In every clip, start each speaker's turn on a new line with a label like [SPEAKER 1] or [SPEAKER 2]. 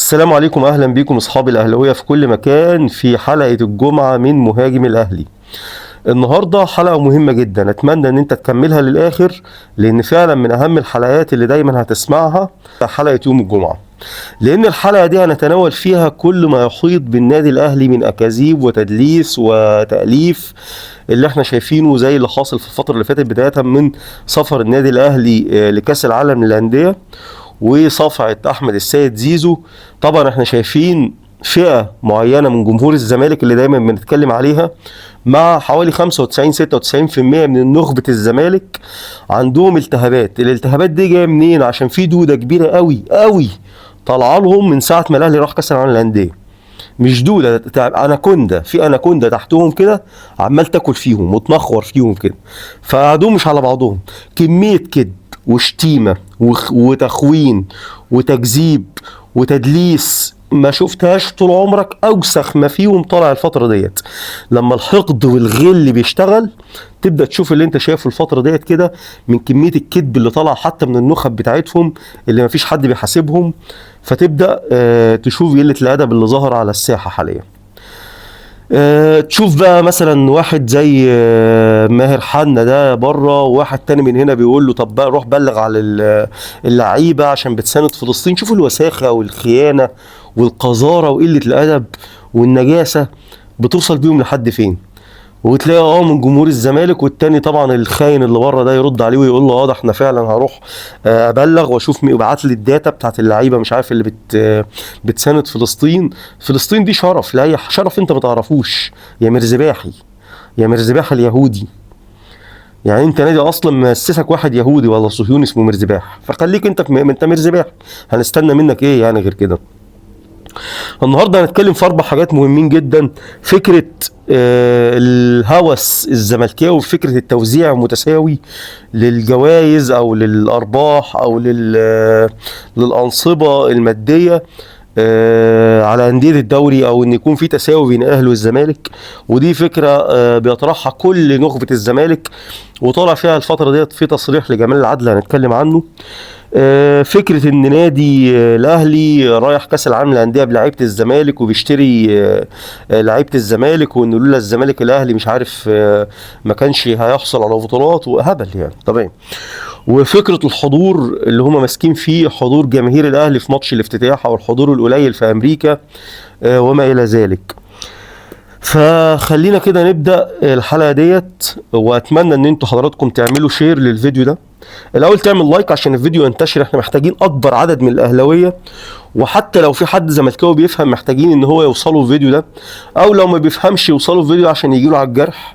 [SPEAKER 1] السلام عليكم، اهلا بيكم اصحابي الاهلاوية في كل مكان في حلقة الجمعة من مهاجم الاهلي. النهارده حلقة مهمة جدا، اتمنى ان انت تكملها للاخر، لان فعلا من اهم الحلقات اللي دايما هتسمعها حلقة يوم الجمعة، لان الحلقة دي هنتناول فيها كل ما يحيط بالنادي الاهلي من اكاذيب وتدليس وتاليف اللي احنا شايفينه، زي اللي حاصل في الفترة اللي فاتت، بداية من سفر النادي الاهلي لكاس العالم للاندية وصفعه احمد السيد زيزو. طبعا احنا شايفين فئة معينة من جمهور الزمالك اللي دايما بنتكلم عليها، مع حوالي 95 96% من نخبة الزمالك عندهم التهابات. الالتهابات دي جاية منين؟ عشان في دوده كبيرة قوي قوي طالعه لهم من ساعة ما الاهلي راح كاس العالم للاندية. مش دوده، اناكوندا، في اناكوندا تحتهم كده عمال تاكل فيهم وتنخور فيهم كده، فقعدوهم مش على بعضهم. كمية كذب وشتيمه وتخوين وتكذيب وتدليس ما شفتهاش طول عمرك. اوسخ ما فيهم طالع الفترة ديت. لما الحقد والغل بيشتغل تبدا تشوف اللي انت شايفه الفترة ديت كده، من كمية الكذب اللي طالع حتى من النخب بتاعتهم اللي ما فيش حد بيحاسبهم، فتبدا تشوف قلة الادب اللي ظهر على الساحة حاليا. تشوف بقى مثلا واحد زي ماهر حنا ده بره، وواحد تاني من هنا بيقول له طب بقى روح بلغ على اللعيبة عشان بتساند فلسطين. شوفوا الوساخه والخيانة والقذاره وقلة الادب والنجاسة بتوصل بيهم لحد فين. وتلاقي من جمهور الزمالك، والتاني طبعا الخاين اللي بره ده يرد عليه ويقول له ده احنا فعلا هروح ابلغ واشوف مين، وابعت لي ال data بتاعت اللعيبة مش عارف اللي بتساند فلسطين. فلسطين دي شرف، لا شرف انت ما تعرفوش يا مرزباحي، يا مرزباح اليهودي. يعني انت نادي اصلا مؤسسك واحد يهودي ولا صهيوني اسمه مرزباح، فخليك انت في انت مرزباح، هنستنى منك ايه يعني غير كده؟ النهارده هنتكلم في 4 حاجات مهمين جدا: فكرة الهوس الزملكاوي، فكرة التوزيع المتساوي للجوائز او للارباح او للانصبه المادية على اندية الدوري، او ان يكون في تساوي بين الاهلي والزمالك. ودي فكرة بيطرحها كل نخبة الزمالك، وطالع فيها الفترة ديت في تصريح لجمال العدل هنتكلم عنه. فكرة ان نادي الاهلي رايح كاس العالم للاندية بلعيبه الزمالك وبيشتري لعيبة الزمالك، وان لولا الزمالك الاهلي مش عارف ما كانش هيحصل على بطولات وهبل يعني طبيعي. وفكره الحضور اللي هم ماسكين فيه، حضور جماهير الاهلي في ماتش الافتتاح او الحضور القليل في امريكا وما الى ذلك. فخلينا كده نبدا الحلقة ديت، واتمنى ان انتوا حضراتكم تعملوا share للفيديو ده. الاول تعمل like عشان الفيديو ينتشر، احنا محتاجين اكبر عدد من الاهلاوية، وحتى لو في حد زملكاوي بيفهم محتاجين ان هو يوصله الفيديو ده، او لو ما بيفهمش يوصله الفيديو عشان يجيله على الجرح.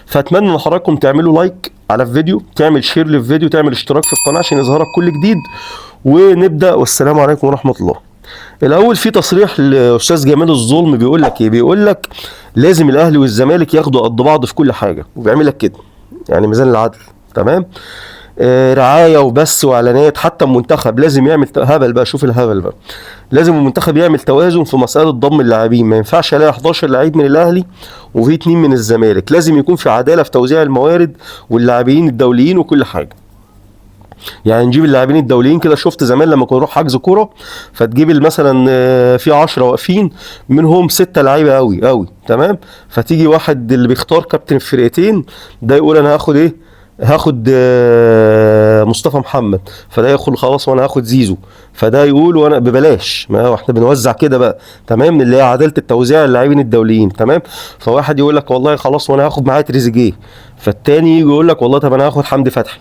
[SPEAKER 1] فاتمنى ان حضراتكم تعملوا like على الفيديو، تعمل share للفيديو، تعمل اشتراك في القناة عشان يظهرك كل جديد. ونبدا، والسلام عليكم ورحمة الله. الاول في تصريح لاستاذ جمال الظلم بيقول لك ايه؟ بيقول لك لازم الاهلي والزمالك ياخدوا قد بعض في كل حاجة، وبيعمل لك كده يعني ميزان العدل، تمام؟ رعاية وبس واعلانات، حتى المنتخب لازم يعمل هبل بقى، شوف الهبل بقى، لازم المنتخب يعمل توازن في مسالة ضم اللاعبين. ما ينفعش الاقي 11 لعيب من الاهلي وفي 2 من الزمالك، لازم يكون في عدالة في توزيع الموارد واللاعبين الدوليين وكل حاجة. يعني نجيب اللاعبين الدوليين كده، شفت زمان لما كنا نروح حجز كورة فتجيب مثلا في 10 واقفين منهم 6 لعيبة قوي قوي، تمام؟ فتيجي واحد اللي بيختار كابتن الفرقتين ده يقول انا هاخد ايه؟ هاخد مصطفى محمد، فده يقول خلاص وانا هاخد زيزو، فده يقول وانا ببلاش، ما هو احنا بنوزع كده بقى، تمام؟ اللي هي عدالة التوزيع للاعبين الدوليين، تمام؟ فواحد يقول لك والله خلاص وانا هاخد معايا تريزيجيه، فالتاني يجي يقول لك والله طب انا هاخد حمدي فتحي،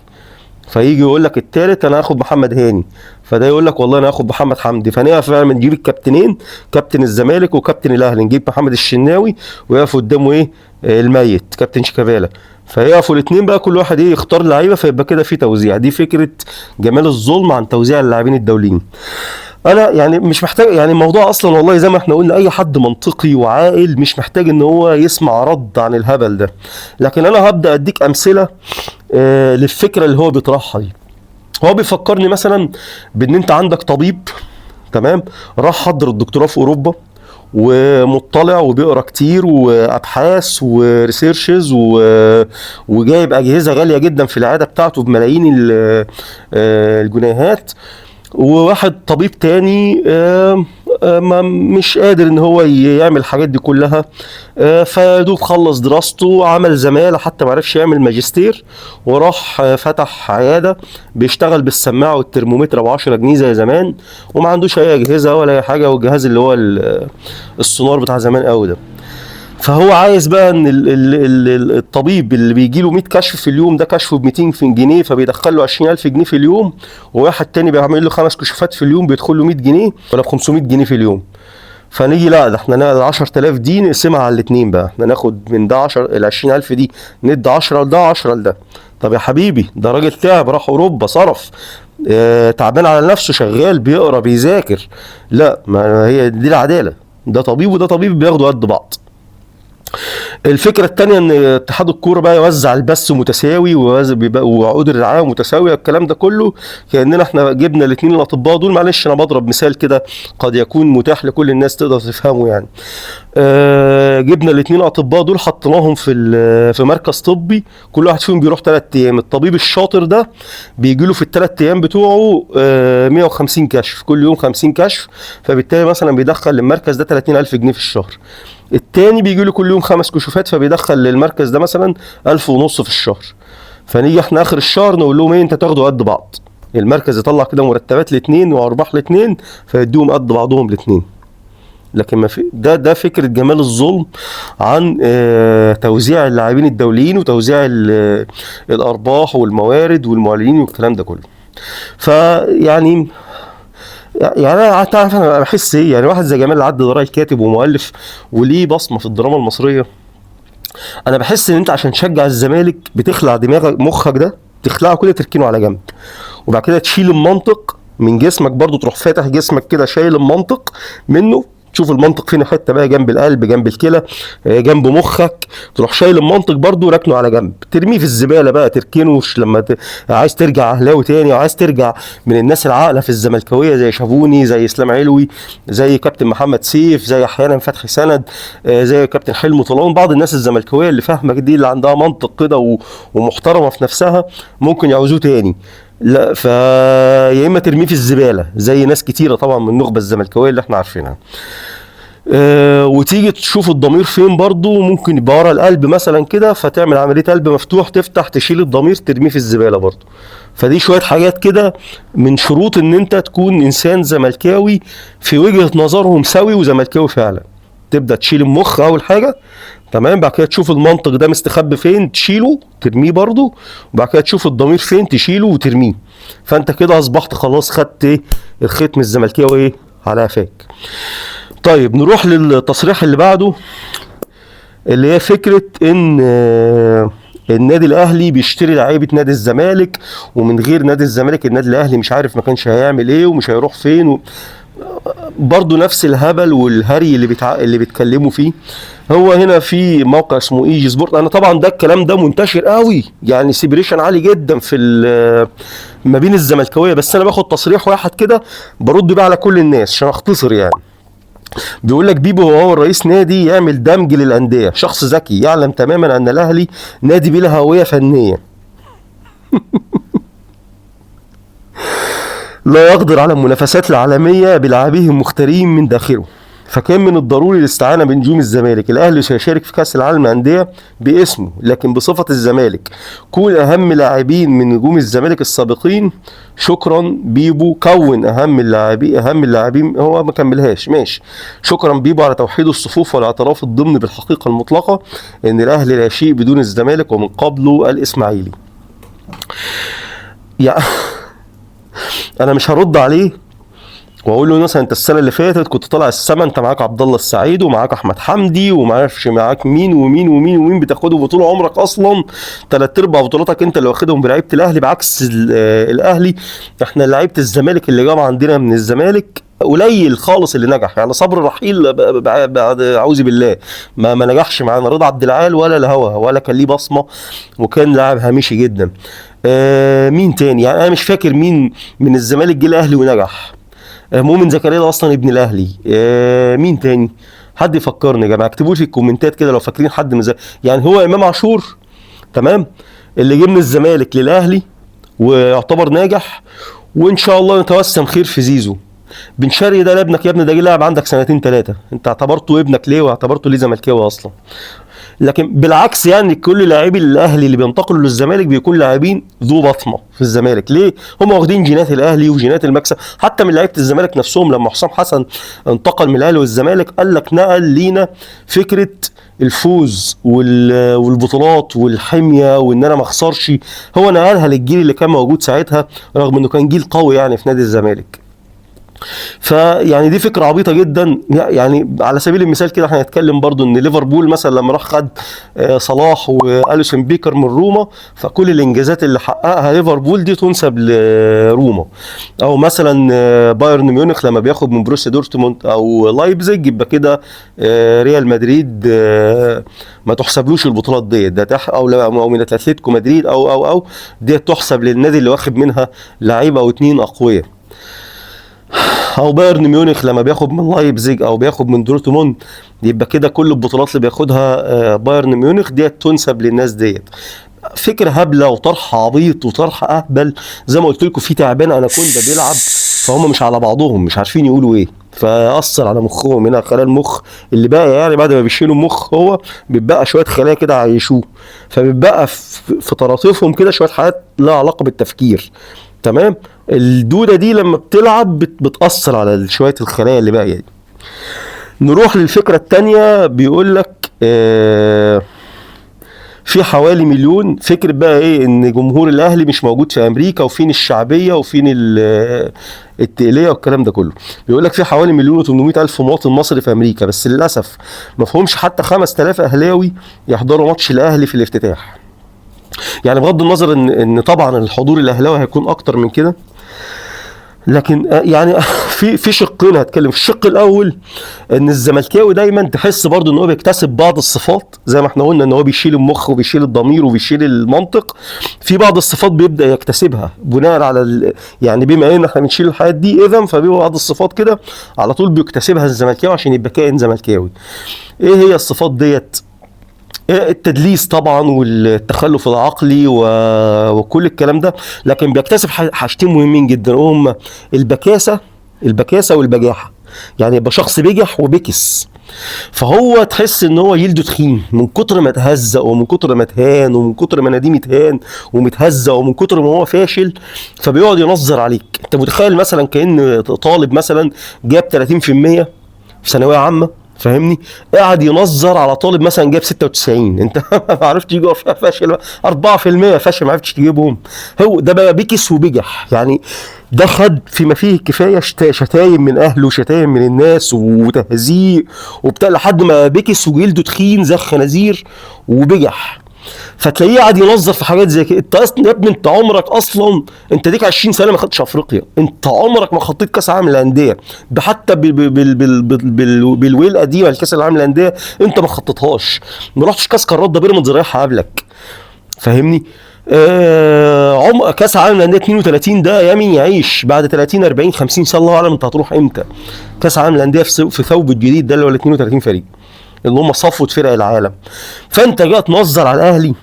[SPEAKER 1] فيجي يقول لك التالت انا هاخد محمد هاني، فده يقول لك والله انا هاخد محمد حمدي. فنقف فعلا نجيب الكابتنين، كابتن الزمالك وكابتن الاهلي، نجيب محمد الشناوي ويقف قدامه ايه؟ الميت كابتن شيكابالا، فيقفوا الاثنين بقى كل واحد ايه يختار لعيبة، فيبقى كده في توزيع. دي فكرة جمال الظلم عن توزيع اللاعبين الدوليين. انا يعني مش محتاج، يعني الموضوع اصلا والله زي ما احنا قلنا اي حد منطقي وعاقل مش محتاج ان هو يسمع رد عن الهبل ده، لكن انا هبدا اديك امثلة للفكرة اللي هو بيطرحها دي. هو بيفكرني مثلا بان انت عندك طبيب، تمام، راح حضر الدكتوراه في اوروبا ومطلع وبيقرا كتير وابحاث وريسيرشز وجايب اجهزة غالية جدا في العيادة بتاعته بملايين الجنيهات، وواحد طبيب تاني ما مش قادر ان هو يعمل الحاجات دي كلها، فيدوب خلص دراسته، عمل زمالة، حتى ما عرفش يعمل ماجستير، وراح فتح عيادة بيشتغل بالسماعة والترمومتر ب 10 جنيه زي زمان، وما عندوش اي اجهزة ولا اي حاجة، والجهاز اللي هو السونار بتاع زمان قوي ده. فهو عايز بقى ان الطبيب اللي بيجي له 100 كشف في اليوم ده كشفه ب 200 جنيه، فبيدخل له 20000 جنيه في اليوم، وواحد تاني بيعمل له 5 كشوفات في اليوم بيدخل له 100 جنيه ولا ب 500 جنيه في اليوم. فنيجي لا ده احنا ال 10000 دي نقسمها على الاثنين بقى، احنا ناخد من ده 10 ال 20000 دي ندي 10 لده 10 لده. طب يا حبيبي ده راجل تعب، راح اوروبا، صرف، تعبان على نفسه، شغال، بيقرا، بيذاكر. لا، ما هي دي العدالة، ده طبيب وده طبيب بياخدوا قد بعض. الفكرة الثانية ان اتحاد الكورة بقى يوزع البث متساوي وعقود الرعاية متساوية، الكلام ده كله كاننا احنا جبنا الاثنين الاطباء دول. معلش انا بضرب مثال كده قد يكون متاح لكل الناس تقدر تفهمه يعني. جبنا الاثنين اطباء دول حطيناهم في مركز طبي، كل واحد فيهم بيروح 3 ايام. الطبيب الشاطر ده بيجي له في الثلاث ايام بتوعه 150 كشف، كل يوم 50 كشف، فبالتالي مثلا بيدخل للمركز ده 30000 جنيه في الشهر. التاني بيجي له كل يوم 5 كشوفات، فبيدخل للمركز ده مثلا 1500 في الشهر. فنيجي احنا اخر الشهر نقول لهم ايه، انت تاخدوا قد بعض. المركز يطلع كده مرتبات الاثنين وارباح الاثنين، فيديهم قد بعضهم الاثنين. لكن ما في ده فكرة جمال الظلم عن توزيع اللاعبين الدوليين وتوزيع الارباح والموارد والمعلنين والكلام ده كله. فيعني انا تعرف انا بحس ايه، يعني واحد زي جمال العدل ده راجل كاتب ومؤلف وليه بصمة في الدراما المصرية. انا بحس ان انت عشان تشجع الزمالك بتخلع دماغك، مخك ده تخلعه كده، تركنه على جنب، وبعد كده تشيل المنطق من جسمك برضو، تروح فاتح جسمك كده شايل المنطق منه، تشوف المنطق فين، حتة بقى جنب القلب، جنب الكلى، جنب مخك، تروح شايل المنطق برضو راكنه على جنب، ترميه في الزبالة بقى، تركنه لما عايز ترجع اهلاوي تاني، وعايز ترجع من الناس العاقلة في الزملكاويه زي شافوني، زي اسلام علوي، زي كابتن محمد سيف، زي احيانا فتحي سند، زي كابتن حلمي طولان، بعض الناس الزملكاويه اللي فاهمه دي، اللي عندها منطق كده ومحترمه في نفسها، ممكن يعوزوه تاني. لا، فيا اما ترميه في الزبالة زي ناس كتيرة طبعا من النخبة الزملكاويه اللي احنا عارفينها، وتيجي تشوف الضمير فين برضو، ممكن يبقى ورا القلب مثلا كده، فتعمل عملية قلب مفتوح، تفتح تشيل الضمير ترميه في الزبالة برضو. فدي شوية حاجات كده من شروط ان انت تكون انسان زملكاوي في وجهه نظرهم سوي وزملكاوي فعلا. تبدا تشيل المخ اول حاجة، تمام، بعد كده تشوف المنطق ده مستخبي فين تشيله ترميه برضو، وبعد كده تشوف الضمير فين تشيله وترميه. فانت كده اصبحت خلاص خدت ايه الختم الزملكاوي ايه على قفاك. طيب نروح للتصريح اللي بعده، اللي هي فكرة ان النادي الاهلي بيشتري لعيبة نادي الزمالك، ومن غير نادي الزمالك النادي الاهلي مش عارف ما كانش هيعمل ايه ومش هيروح فين برضو نفس الهبل والهري اللي بيتكلموا فيه. هو هنا في موقع اسمه ايجي سبورت، انا طبعا ده الكلام ده منتشر قوي، يعني separation عالي جدا في ما بين الزملكاويه، بس انا باخد تصريح واحد كده برد بيه على كل الناس عشان اختصر. يعني بيقول لك بيبو وهو رئيس نادي يعمل دمج للاندية، شخص ذكي يعلم تماما ان الاهلي نادي بلا هوية فنية لا يقدر على المنافسات العالمية بلاعبيه المختارين من داخله، فكان من الضروري الاستعانة بنجوم الزمالك. الاهلي سيشارك في كاس العالم للاندية باسمه لكن بصفة الزمالك، كون اهم لاعبين من نجوم الزمالك السابقين. شكرا بيبو، كون اهم اللاعبين هو ما كملهاش، ماشي. شكرا بيبو على توحيد الصفوف والاعتراف الضمني بالحقيقة المطلقة ان الاهلي لا شيء بدون الزمالك ومن قبله الاسماعيلي. يعني انا مش هرد عليه واقول له مثلا انت السنة اللي فاتت كنت طالع السما، انت معاك عبد الله السعيد ومعاك احمد حمدي وما اعرفش معاك مين ومين ومين ومين، بتاخدهم طول عمرك اصلا ثلاث ارباع بطولاتك انت اللي واخدهم بلعيبه الاهلي، بعكس الاهلي احنا لعيبة الزمالك اللي جاب عندنا من الزمالك قليل خالص اللي نجح، يعني صبر رحيل بعد اعوذ بالله ما نجحش معانا، رضا عبد العال ولا الهوا ولا كان ليه بصمة وكان لاعب هامشي جدا. مين تاني؟ يعني انا مش فاكر مين من الزمالك جه الاهلي ونجح. مؤمن زكريا ده اصلا ابن الاهلي. مين تاني؟ حد يفكرني يا جماعة، اكتبوا لي في الكومنتات كده لو فاكرين حد من يعني هو امام عاشور تمام اللي جه من الزمالك للاهلي ويعتبر ناجح، وان شاء الله نتوسم خير في زيزو. بن شرقي ده ابنك يا ابني، ده جه لاعب عندك سنتين ثلاثة، انت اعتبرته ابنك ليه واعتبرته ليه زملكاوي اصلا؟ لكن بالعكس يعني كل لاعبي الاهلي اللي بينتقلوا للزمالك بيكون لاعبين ذو بطمة في الزمالك. ليه؟ هم واخدين جينات الاهلي وجينات المكسب. حتى من لعيبة الزمالك نفسهم لما حسام حسن انتقل من الاهلي والزمالك قال لك نقل لينا فكرة الفوز والبطولات والحمية وان انا ما اخسرش، هو نقلها للجيل اللي كان موجود ساعتها رغم انه كان جيل قوي يعني في نادي الزمالك. فيعني دي فكرة عبيطه جدا. يعني على سبيل المثال كده احنا هنتكلم برضو ان ليفربول مثلا لما راح خد صلاح واليسون بيكر من روما، فكل الانجازات اللي حققها ليفربول دي تنسب لروما. او مثلا بايرن ميونخ لما بياخد من بروسيا دورتموند او لايبزيج، يبقى كده ريال مدريد ما تحسبلوش البطولات ديت، ده او من اتلتيكو مدريد او او او دي تحسب للنادي اللي واخد منها لعيبة او اتنين اقوياء. او بايرن ميونخ لما بياخد من لايبزيج او بياخد من دورتموند، يبقى كده كل البطولات اللي بياخدها بايرن ميونخ ديت تنسب للناس ديت. فكرة هبلة وطرح عبيط وطرح اهبل. زي ما قلت لكم في تعبان اناكوندا بيلعب، فهم مش على بعضهم مش عارفين يقولوا ايه، فاثر على مخهم هنا خلايا المخ اللي باقي، يعني بعد ما بيشيلوا المخ هو بيتبقى شوية خلايا كده عايشوه، فبيتبقى في طراطيفهم كده شوية حاجات لها علاقة بالتفكير. تمام؟ الدودة دي لما بتلعب بتاثر على شوية الخلايا اللي باقية دي. نروح للفكرة الثانية، بيقول لك في حوالي مليون. فكرة بقى ايه؟ ان جمهور الاهلي مش موجود في امريكا، وفين الشعبية وفين التقليه والكلام ده كله. بيقول لك في حوالي 1,800,000 مواطن مصري في امريكا، بس للاسف ما فيهمش حتى 5000 اهلاوي يحضروا ماتش الاهلي في الافتتاح. يعني بغض النظر ان طبعا الحضور الاهلاوي هيكون اكتر من كده، لكن يعني في شقين هتكلم. في الشق الاول ان الزملكاوي دايما تحس برضه ان هو بيكتسب بعض الصفات، زي ما احنا قلنا ان هو بيشيل المخ وبيشيل الضمير وبيشيل المنطق. في بعض الصفات بيبدا يكتسبها بناء على يعني بما ان احنا بنشيل الحاجات دي، اذا فبيبقى بعض الصفات كده على طول بيكتسبها الزملكاوي عشان يبقى كائن زملكاوي. ايه هي الصفات ديت؟ التدليس طبعا والتخلف العقلي وكل الكلام ده، لكن بيكتسب حاجتين مهمين جدا، وهم البكاسه والبجاحه. يعني يبقى شخص بجح وبكس، فهو تحس ان هو جلده تخين من كتر ما اتهزق ومن كتر ما اتهان ومن كتر ما نديم اتهان ومتهزق ومن كتر ما هو فاشل، فبيقعد ينظر عليك. انت متخيل مثلا كأن طالب مثلا جاب 30% في ثانوية عامة، فاهمني، قاعد ينظر على طالب مثلا جاب 96، انت ما عرفتش تجيب فاشل 4% فاشل ما عرفتش تجيبهم. هو ده بقى بكس وبجح، يعني ده خد فيما فيه الكفاية شتايم من اهله، شتايم من الناس وتهزيق وبتاع، لحد ما بكس وجلده تخين زي الخنازير وبجح. فتلاقيه قاعد ينظر في حاجات زي كده. انت اصلا يا ابني انت عمرك اصلا، انت ديك 20 سنة ما خدتش افريقيا، انت عمرك ما خطيت كاس عالم للاندية، حتى بالويل القديمة لكاس العالم للاندية انت ما خطيتهاش، ما رحتش كاس قارات، ده بيراميدز رايحها قبلك، فاهمني؟ كاس عالم للاندية 32 ده يا مين يعيش بعد 30 40 50 سنة، الله اعلم انت هتروح امتى. كاس عالم للاندية في ثوب الجديد ده اللي هو ال 32 فريق اللي هم صفوة فرق العالم. فانت جاي تنظر على الاهلي،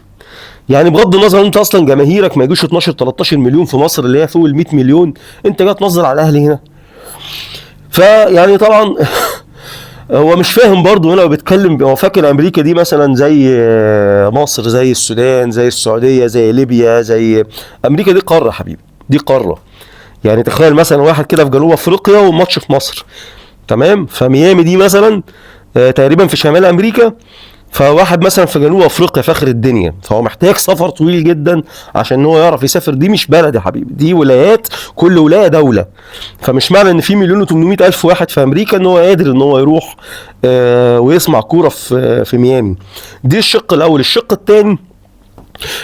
[SPEAKER 1] يعني بغض النظر انت اصلا جماهيرك ما يجوش 12 13 مليون في مصر اللي هي فوق ال 100 مليون، انت جاي تنظر على الاهلي هنا. فيعني طبعا هو مش فاهم برضه هنا، بيتكلم هو فاكر امريكا دي مثلا زي مصر، زي السودان، زي السعودية، زي ليبيا، زي امريكا. دي قارة حبيبي، دي قارة. يعني تخيل مثلا واحد كده في جنوب افريقيا وماتش في مصر، تمام؟ فميامي دي مثلا تقريبا في شمال امريكا، فواحد مثلا في جنوب افريقيا في اخر الدنيا، فهو محتاج سفر طويل جدا عشان هو يعرف يسافر. دي مش بلد يا حبيبي، دي ولايات، كل ولاية دولة. فمش معنى ان في 1,800,000 واحد في امريكا ان هو قادر ان هو يروح ويسمع كورة في ميامي. دي الشق الاول. الشق الثاني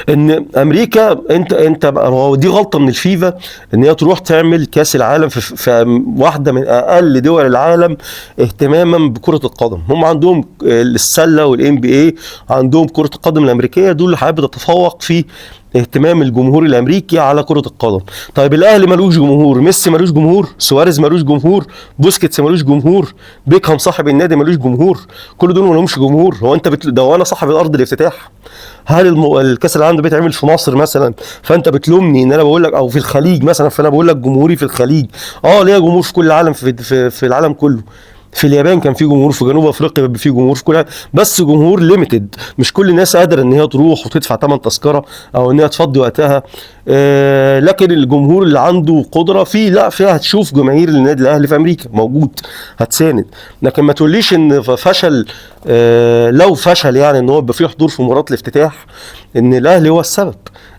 [SPEAKER 1] ان امريكا انت هو دي غلطه من الفيفا ان هي تروح تعمل كاس العالم في واحدة من اقل دول العالم اهتماما بكره القدم. هم عندهم السلة وال NBA، عندهم كره القدم الامريكية، دول اللي حابب تتفوق في اهتمام الجمهور الامريكي على كره القدم. طيب الاهلي ملوش جمهور، ميسي ملوش جمهور، سواريز ملوش جمهور، بوسكيتس ملوش جمهور، بيكهام صاحب النادي ملوش جمهور، كل دول مالهمش جمهور. هو انت ده انا صاحب الارض الافتتاح؟ هل الكاس العالم ده بيتعمل في مصر مثلا فانت بتلومني ان انا بقول لك، او في الخليج مثلا فانا بقول لك جمهوري في الخليج؟ ليا جمهور في كل العالم، في العالم كله. في اليابان كان في جمهور، في جنوب افريقيا بيبقى في جمهور، في كل، بس جمهور limited، مش كل الناس قادرة ان هي تروح وتدفع ثمن تذكره او ان هي تفضي وقتها. لكن الجمهور اللي عنده قدره في، لا فيها هتشوف جماهير النادي الاهلي في امريكا موجود، هتساند. لكن ما تقوليش ان فشل، لو فشل يعني ان هو يبقى فيه حضور في مباراة الافتتاح ان الاهلي هو السبب.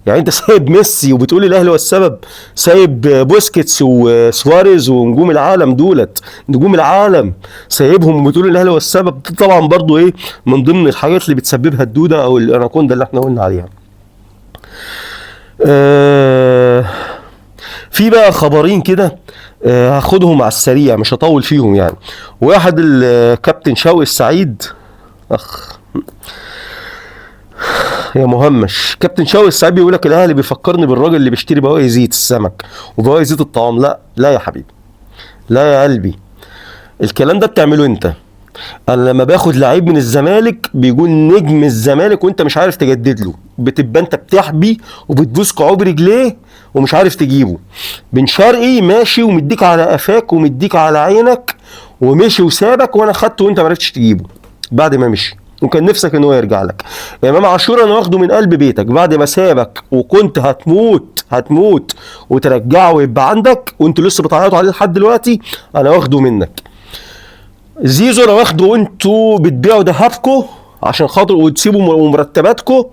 [SPEAKER 1] يعني انت سايب ميسي وبتقول الاهلي هو السبب، سايب بوسكيتس وسواريز ونجوم العالم دولت، نجوم العالم سايبهم وبتقول الاهلي هو السبب. طبعا برضو ايه من ضمن الحاجات اللي بتسببها الدودة او الاناكوندا اللي احنا قلنا عليها. في بقى خبرين كده، هاخدهم على السريع مش هطول فيهم يعني. واحد الكابتن شوقي السعيد، اخ يا مهمش، كابتن شوقي السعيد بيقول لك الاهلي بيفكرني بالراجل اللي بيشتري بواقي زيت السمك وبواقي زيت الطعام. لا لا يا حبيبي، لا يا قلبي، الكلام ده بتعمله انت. انا لما باخد لعيب من الزمالك بيكون نجم الزمالك وانت مش عارف تجدد له، بتبقى انت بتحبي وبتبوس كعوب رجليه ومش عارف تجيبه. بن شرقي ماشي ومديك على قفاك ومديك على عينك ومشي وسابك، وانا خدته وانت ما عرفتش تجيبه بعد ما مشي، وكان نفسك ان هو يرجع لك. يا امام عاشور انا واخده من قلب بيتك بعد ما سابك وكنت هتموت هتموت وترجعه ويبقى عندك، وانتوا لسه بتعيطوا عليه لحد دلوقتي، انا واخده منك. زيزو انا واخده وانتوا بتبيعوا ذهبكم عشان خاطر وتسيبوا مرتباتكم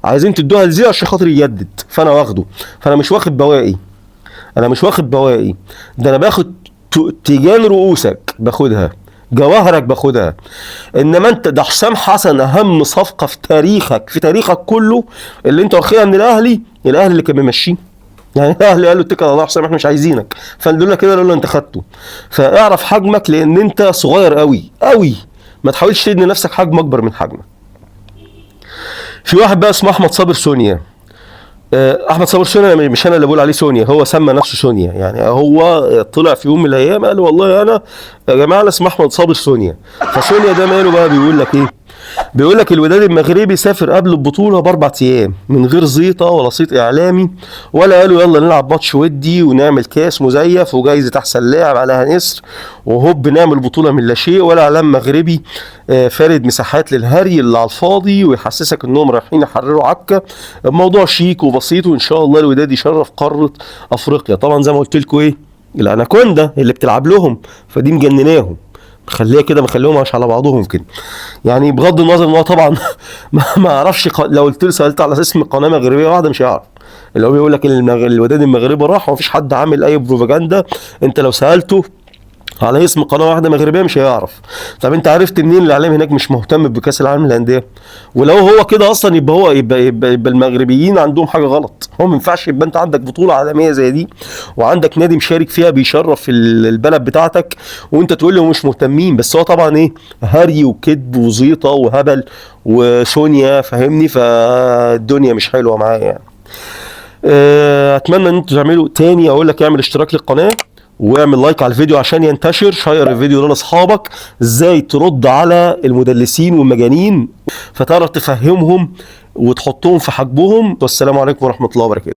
[SPEAKER 1] عايزين تدوها لزيزو عشان خاطر يجدد، فانا واخده. فانا مش واخد بواقي، انا مش واخد بواقي، ده انا باخد تيجان رؤوسك باخدها، جواهرك باخدها. انما انت ده حسام حسن اهم صفقة في تاريخك، في تاريخك كله اللي انت واخدها من الاهلي، الاهلي اللي كان ممشيه يعني. الاهلي قالوا اتكل على الله حسام احنا مش عايزينك، فقالوا لك كده، قالوا له انت خدته. فاعرف حجمك لان انت صغير قوي قوي، ما تحاولش تدي نفسك حجم اكبر من حجمك. في واحد بقى اسمه احمد صابر سونيا. احمد صابر سونيا مش انا اللي بقول عليه سونيا، هو سمى نفسه سونيا يعني. هو طلع في يوم من الايام قال والله انا يا جماعة انا اسمي احمد صابر سونيا. فسونيا ده ماله بقى؟ بيقول لك ايه؟ بيقول لك الوداد المغربي سافر قبل البطولة ب4 ايام من غير زيطه ولا صيت اعلامي، ولا قالوا يلا نلعب ماتش ودي ونعمل كاس مزيف وجايزه احسن لاعب عليها نسر وهوب نعمل بطوله من لا شيء، ولا اعلام مغربي فارد مساحات للهري اللي على الفاضي ويحسسك انهم رايحين يحرروا عكا. الموضوع شيك وبسيط، وان شاء الله الوداد يشرف قارة افريقيا. طبعا زي ما قلت لكم ايه الاناكوندا اللي بتلعب لهم، فدي مجنناهم، مخليها كده، مخليهم مش على بعضهم كده يعني. بغض النظر ان هو طبعا ما اعرفش، لو قلت له سالت على اسم قناة مغربية واحدة مش هيعرف. اللي هو بيقول لك الوداد المغربي راح ومفيش حد عامل اي بروباجندا، انت لو سالته على اسم قناة واحدة مغربية مش هيعرف. طب انت عرفت منين الاعلام هناك مش مهتم بكاس العالم للاندية؟ ولو هو كده اصلا يبقى هو يبقى المغربيين عندهم حاجة غلط. هو ما ينفعش يبقى انت عندك بطوله عالمية زي دي وعندك نادي مشارك فيها بيشرف البلد بتاعتك وانت تقول لهم مش مهتمين. بس هو طبعا ايه، هري وكذب وزيطه وهبل وسونيا، فاهمني؟ فالدنيا مش حلوة معايا يعني. اتمنى ان انتوا تعملوا تاني، اقول لك اعمل اشتراك للقناة واعمل like على الفيديو عشان ينتشر، share الفيديو ده لاصحابك، ازاي ترد على المدلسين والمجانين فتعرف تفهمهم وتحطهم في حجبهم. والسلام عليكم ورحمة الله وبركاته.